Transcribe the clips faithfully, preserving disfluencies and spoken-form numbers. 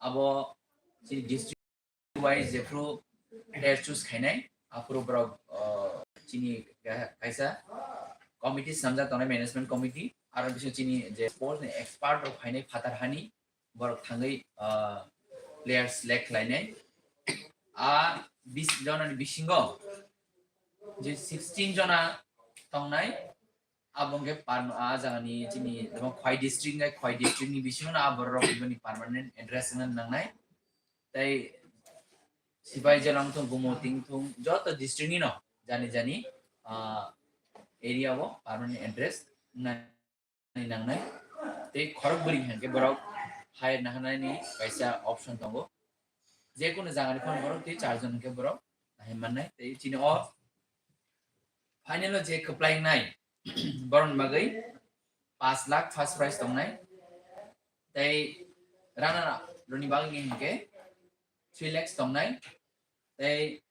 abo chini district wise jephru player choose khainai, aphuru borok, uh, chini ka-, kaisa committee swnamjak tongnai, management committee, aro bisingo chini je sports ni expert rok phainai phatar hani, borok thangwi, uh, player select khlainai. A bis-, jonani bisingo je sixteen jona tongnai, abo hwnkhe par-, a jagani chini abo Khwai district hwnkhe Khwai district ni bisingo no a borok rok bini permanent address wngna nangnai. Tei Sipaijala wngthung, Gumoti wngthung, joto district ni no jani jani, ah, area o permanent address wngna nangnai. Tei khorok bwrwi hwnkhe borok hire naharnani kaisa option tongo. Jekunu jagani phano borok tei charjon hwnkhe borok nahai mannai. Tei chini o final o je kwplai wngnai, borokni bagwi paanch lakh first prize tongnai. Tei runner up rokni bagwi hwnkhe three lakhs tongnai. Tei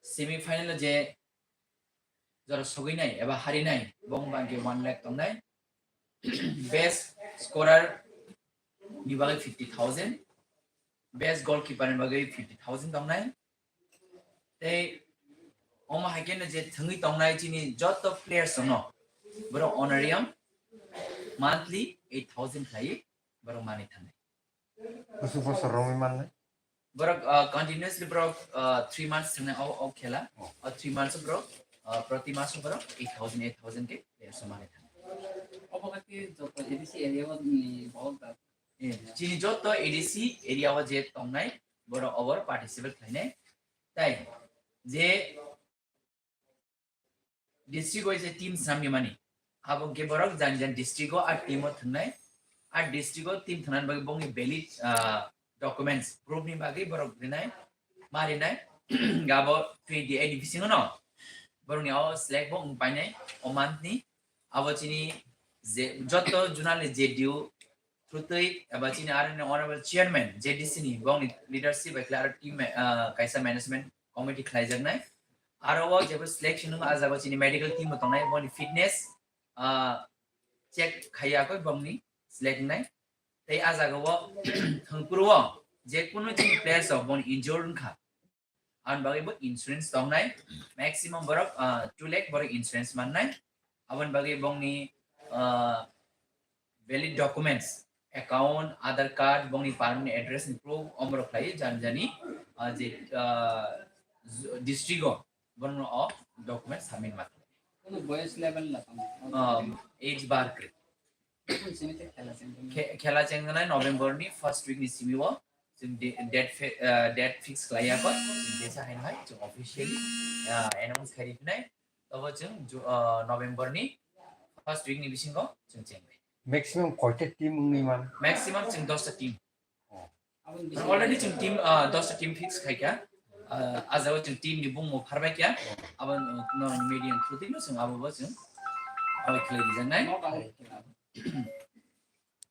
semi final o je jora sogwinai eba harinai, bo wngkha hwnkhe one lakh tongnai. Best scorer ni bagwi fifty thousand, best goalkeeper ni bagwi fifty thousand tongnai. Tei omo hai kheno je thwngwi tongnai chini joto players rokno, borok honorarium monthly eight thousand khlaiwi borok manwi thangnai. Bwswk bosor romwi mannai? Borok, uh, continuously borok, uh, three months thangna o, o khela. Oh. O three months borok, uh, proti maso borok eight thousand, eight thousand ke players mane thang. Obo khe joto A D C area o ni borok da? Eh, chini joto A D C area o je tongnai borok obor participate khlainai. Tai je district wise team samni mani. Abo hwnkhe borok jan jan district o a team o thwngnai. A district o team thwngnani bagwi bongni valid, ah, documents, proof ni bagwi borok rinai, ma rinai. Gabo twenty eight ni bisingo no borokni o select bo wng painai o month ni. Abo chini je joto zonal ni J D U through twi eba chini R N A honorable chairman J D C ni bongni leadership bai khlai aro team, ah, kaisa management committee khlaijaknai. Aro o jebo selection wng, ah jaga o chini medical team bo tongnai, boni fitness, ah, check khaiya koi bongni select wngnai. Tei ah jaga o thwngphuru o je kunu chini players rok boni injured wngkha, aboni bagwi bo insurance tongnai. Maximum borok, ah, two lakh borok insurance mannai. Aboni bagwi bongni, ah, valid documents, account, Aadhaar card, bongni permanent address ni proof, omorok khlai jani jani, ah, je, ah, district o borokno o document submit ma khlai. Kono boyos level la tamo? Ah, age bar kre. Kono simi te khela chengkha? Khe-, khela chengkha nai November ni first week ni simi o. Chwng de-, date fe-, ah, date fix khlai ya kho. Chwng jesa hai hai chwng officially, ah, announce khai ri phinai. Tobo chwng Ju-, ah, November ni first week ni bisingo chwng chengbai. Maximum koita team wngwi man? Maximum chwng dosta team. Oh. Already chwng team, ah, dosta team fix khai kha. Ah, ah jaga chwng team ni bumung pharbai kha. Oh. Abo no media through twi no chwng abo bo chwng abo khlai dijaknai.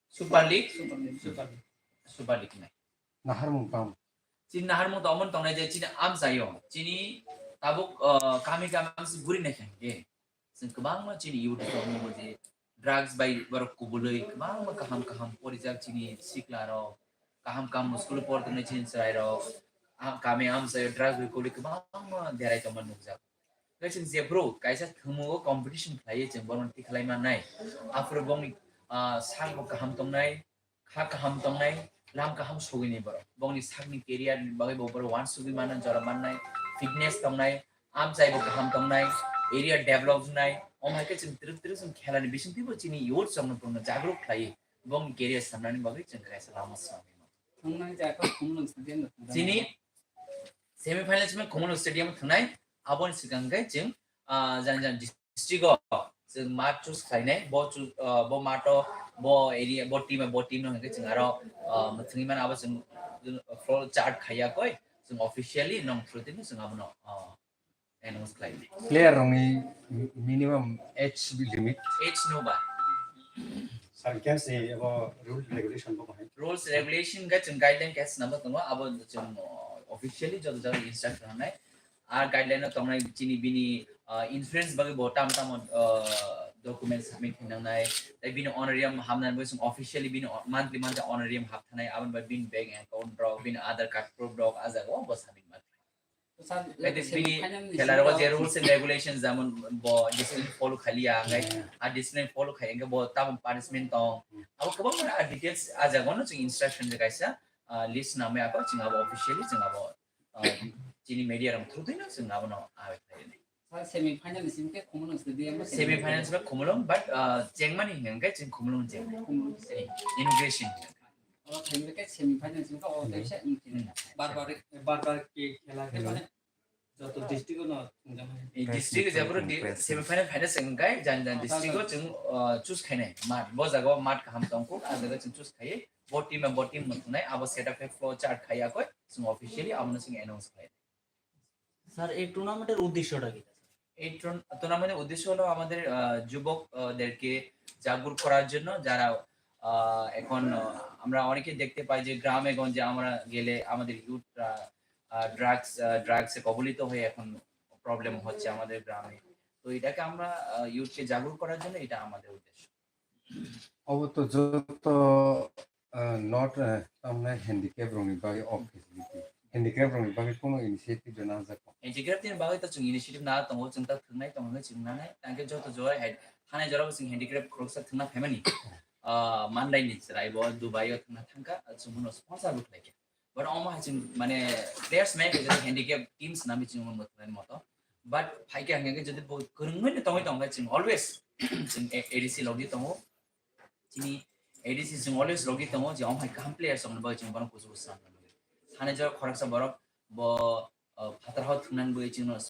Super League? Super League. Super League. Super League nai. Naharmung tamo? Chini naharmung tamo tongnai je chini amchaio. Chini tabuk, ah, kami kami amsi guri nai khe. Chwng kwbangma chini youth rok tongo je drugs bai borok kubulwi kwbangma kaham kaham porijak chini sikla rok, kaham kaham school por tongnai chini chwrai rok, ah, kami amchaio drugs bai kubulwi kwbangma derai tongma nukjak. Hwnkhe chwng jephru kaisa thwngmungo competition khlaiwi chwng bono tikhlai mannai. Aphuru bongni, ah, sakbo kaham tongnai, kha kaham tongnai, lam kaham sogwini borok. Bongni sakni career ni bagwi bo borok uansugwi mano, jora mannai, fitness tongnai, amchai bo kaham tongnai, area develop wngnai. Omo hai khe chwng twrwk twrwk chwng khelani bisingtwi bo chini youth rokno jagruk khlaiwi bongni career samnani bagwi chwng kaisa lama swnamwi mano. Thangna khe akhor Khumulwng Stadium no thangna. Chini semi final simi Khumulwng Stadium thangnai, aboni swkang khe chwng, ah, jani jani district o chwng mat choose khlainai, bo chu-, ah, bo mat o, bo area, bo team, bo team no hwnkhe chwng aro, ah, mwthangwi mano abo chwng floor chart khaiya koi, chwng officially nong through twi chwng abono, ah, announce khlainai. Player rokni minimum age limit? Age no ba. Sir, khe se abo rule regulation bo bahai? Rules regulation khe chwng guideline khe swnamjak tongo, abo chwng, ah, officially joto jaga instruction rwnai. A guideline o tongnai chini bini, ah, insurance bagwi bo tam tamo, ah, document submit khainangnai, tei bini honorarium hamnani bagwi chwng officially bini o-, monthly monthly honorarium hapthanai, aboni bagwi bini bank account rok, bini Aadhaar card proof rok, ah jaga o bo submit ma khlai. Sir, That is bini khela rogo je rules and regulations, jemon bo discipline follow khaliya, hwnkhe a discipline follow khai, hwnkhe bo tamo punishment tong. Abo kwbangma a details ah jaga o no chwng instruction je kaisa, ah, list namai ako chwng abo officially chwng abo, ah, chini media rok through dino chwng abono ah khlai. Sir, semi final ni simi khe Khumulwng se di, ama semi final se Khumulwng, but, ah, chengmani hwnkhe chwng Khumulwng cheng. Khumulwng. Inauguration. O thangwi khe semi final simi khe o tei se wngkhe. Hmm. Bar bar, bar bar ke khela khe mane joto district o no thwngjakmani. Ei district jeboro di semi final final se wngkhe jan jan district o chwng, ah, choose khainai. Mat, bo jaga o mat kaham tongkho, ah jaga chwng choose khaiwi bo team bo team no thwngnai, abo setup khe flow chart khaiya koi chwng officially abono chwng announce khlai. Sir, এই টুর্নামেন্টের উদ্দেশ্যটা কি? এই টুর্ন-, টুর্নামেন্টের উদ্দেশ্য হলো আমাদের, আহ, যুবক, আহ, দেরকে জাগরুক করার জন্য, যারা, আহ, এখন, আহ, আমরা অনেকে দেখতে পাই যে গ্রামে গঞ্জে আমরা গেলে আমাদের ইউথরা, আহ, ড্রাগস, আহ, ড্রাগসে কবলিত হয়ে এখন প্রবলেম হচ্ছে আমাদের গ্রামে। তো এটাকে আমরা, আহ, ইউথকে জাগরুক করার জন্য এটা আমাদের উদ্দেশ্য। Obo to joto, ah, not, ah, tamni handicap rokni bagwi o facility. Handicap rokni bagwi kono initiative rwna hwnjak kho. Handicap ni bagwi to chwng initiative na tongo, chwng ta thwngnai tongo, chwng nanai. Tangkhe joto jora hai, thanai jora bo chwng handicap khoroksa thwngna phaimani. Ah, Mandai ni chwrai bo Dubai o thwngna thangkha, chwng bono sponsor bo khlaikha. But omo hai chwng, mane, players mai khe handicap teams nami chwng mo thwngnai moto. But phaikhe hwnkhe jodi bo kwrwngwi no tongwi tongkhe chwng always chwng A-, A D C logi tongo. Chini A D C chwng always logi tongo je omo hai kaham players rokni bagwi chwng bono kuchuk swnamna bagwi. Thani jora khoroksa borok bo, uh, phatar hao thwngnani bagwi chwngno